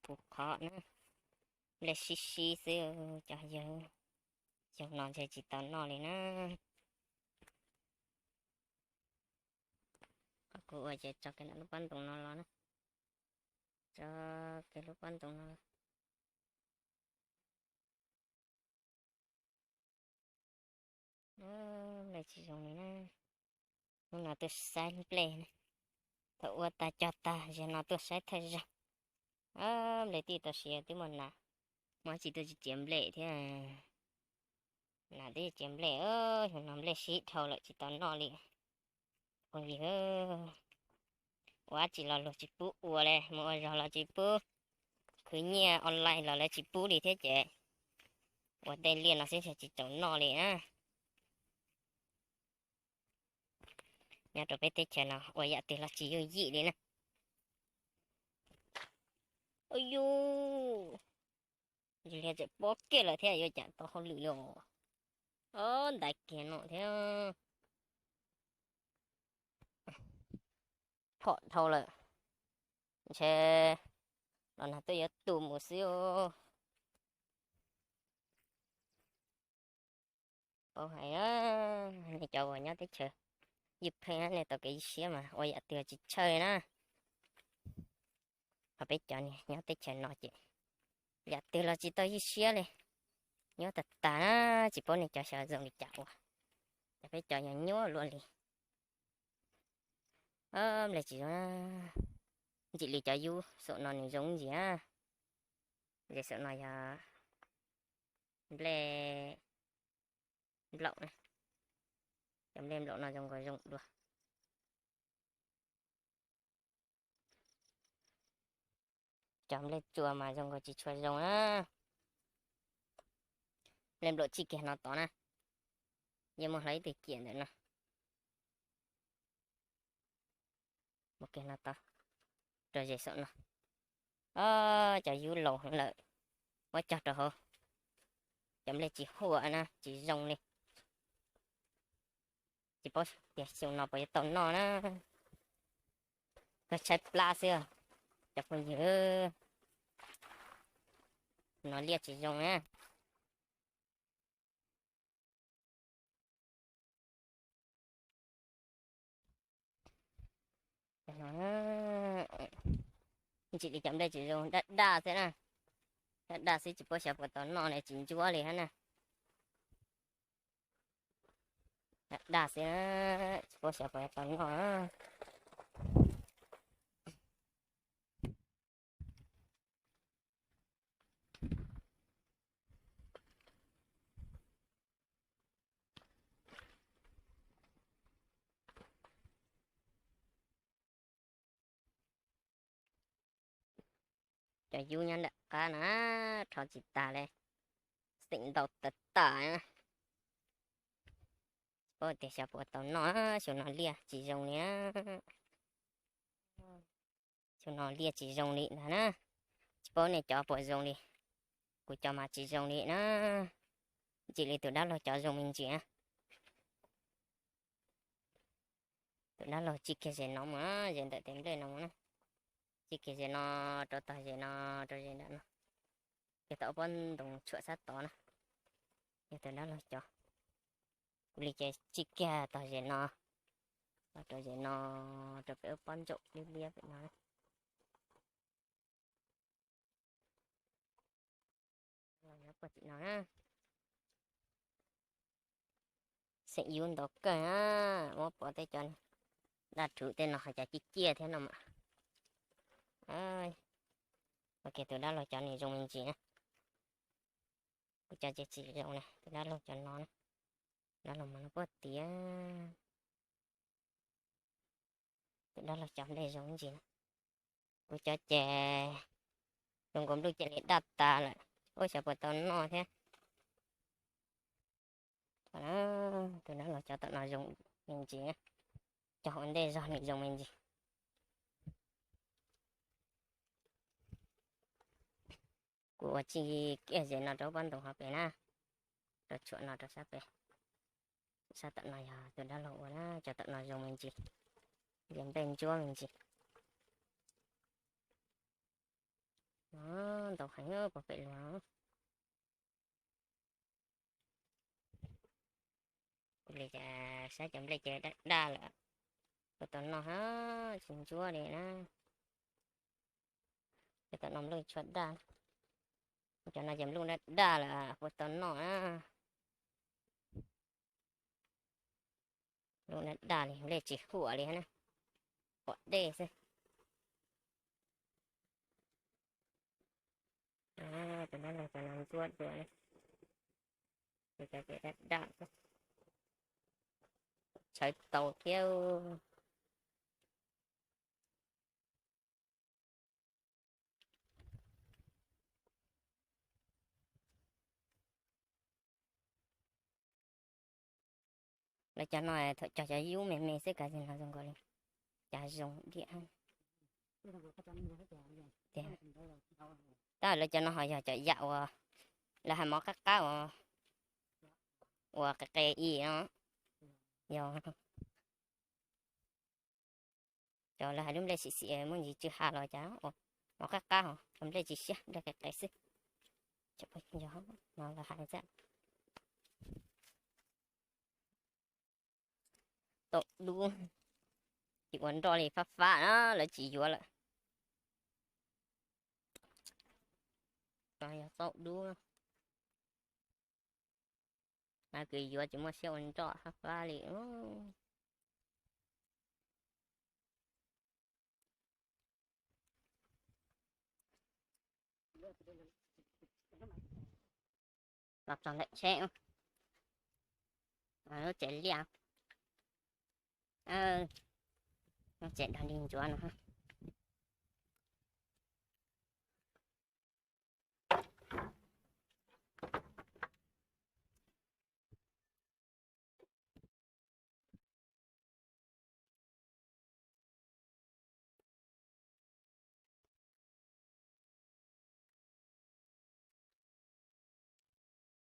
Puv qhov na, nplej sib sib xwb cov yawg. Xyoo no ntshe tsis tau noj li na. Qhov kuv ua ces tso kiag lub pob ntoo no los na, tso kiag lub pob ntoo no los. Nplej tsis zoo li na. Hnub no tuaj saib nplej na, thaum ua tag cog tag, zaum no tuaj saib thawj zaug. Nplej twb tau siav twb muaj nas, muaj tsis tuaj tsis txiav nplej thiab. Nas twb tsis txiav nplej, xyoo no nplej sib dhau lawm tsis tau noj li. Phooj ywg, ua dab tsi los luag tsis pub ua li, mus ua zog los tsis pub, khwv nyiaj online los lawv tsis pub li thiab ces ua tej liaj no xwb tsis txaus noj li na. Nyob rau peb teb chaws no ua yam twg los tsis yooj yim li na. Ua yus, ntsis liag tseem pob kiag lawm thiab yuav cas tau hauj lwm li os. Ob ntais kiag no thiab. Phom dhau lawm, ntshe los nag tuaj yuav tu mus xwb. Paub hais, nej cov uas nyob teb chaws ywj pheej nej tau kev ywj siab mas ua yam twg tsis tshaw li na. Ho peb cov niag nyob teb chaws no ces yam twg los tsis tau ywj siab li, nyuaj tag tag na, tsis paub nej cov xyov zoo li cas ua, ces peb cov yog nyuaj luaj li. Nplej tsis zoo, ntsim li cov yub saum no nws zoo ntsis na. Ces saum no yog nplej nplaum na, cov nplej nplaum no zoo nkaus zoo dua. Cov nplej tsua mas zoo nkaus tsis tshua zoo na. Nplej nplaum txij kiag no tod na, yeej muaj hlo ib tug ciam ntawm no. Mus kiag no tod, rau zes saum no. Ob, cov yub laus heev lawm, muab cog rau hauv. Cov nplej tsis huam na, tsis zoo li. Tsis paub tias xyoo no puas yuav tau noj na. Kawg tshaib plab xwb, cov phooj ywg. No liaj tsis zoo na. Ntsim li cov nplej tsis zoo, daj daj xwb na. Daj daj xwb tsis paub xyov puas tau noj li, tsis ntsuab li hab na. Daj daj xwb na, tsis paub xyov puas tau noj. Cov yub nyob nram qab na, rho tsis tag li, xeem ntau tas tas. Tsis paub tias xyov puas tau noj, xyoo no liaj tsis zoo li na. Xyoo no liaj tsis zoo li ntag na. Tsis paub nej cov puas zoo li, kuv cov mas tsis zoo li na. Ntsim li tus dab laug cov zoo me ntsis na. Tus dab laug txij kiag zes no mus, zes ntawm tes nplej no mus na. Txij kiag zes no rau tog zes no, rau zes nram no, kiag tau ob pob ntoo tshuam sab tod na. Yog tus dab laug cov. Kuv li ces txij kiag tog zes no los rau zes no, rau pem ub pob ntsaum liab liab pem no. Xeem yub ntau kawg na, muab pov tej cov daj rhuv tej no hais cas ciaj ciaj thiab no mas. Ua kiag tus dab laug cov nws zoo me ntsis na. Kuv cov ces tsis zoo na, tus dab laug cov no na, dab laug mas no puag tiag. Tus dab laug cov nplej zoo ntsis na. Kuv cov ces zoo nkaus npluj cia li daj tas lawm, ua xyov puas tau noj thiab. Tus dab laug cov tom no zoo me ntsis, cog ua ntej zog nws zoo me ntsis. Kuv ua txij kiag zes no rau pob ntoo hauv pes na, rau tshuam no rau sab pem. Sab tom no yog tus dab laug ua na, cov tom no zoo me ntsis, yog nplej ntsuab me ntsis. Ntau heev pog pem luag. Li cas saib cov nplej ces daj daj lawm. Puas tau noj hab tsis ntsuab li na. Cov tom no nplej tshuav daj. Cov no ces nplej daj daj lawm puas tau noj na. Nplej daj daj li nplej tsis huam li na. Huam dej xwb. Tus no los cov no ntsuab dua na. Ces cov ces daj daj xwb. Tshawv tau thiab. Lawv cov no thaum cog cov yub me me xwb kav tsis no zoo nkaus li cas zoo diam. Tab lawv cov no ho yog cov yam uas lawv hais mov qab qab uas, uas qe qe i no. Yog cov lawv hais lub nplej xim xim muaj ntsis tsw ha los cas, mov qab qab hos cov nplej tsis siab nplej qe qe xwb. Yog no lawv hais xwb. Tauj dub, tsis ua nroj li fab fab na lawv tsis yuav lawm. Yog tauj dub, kws yuav tsis muaj siab ua nroj fab fab li. Los txog ntawm tsheb, lub tsev liaj, tsev dog dig ntsuav no.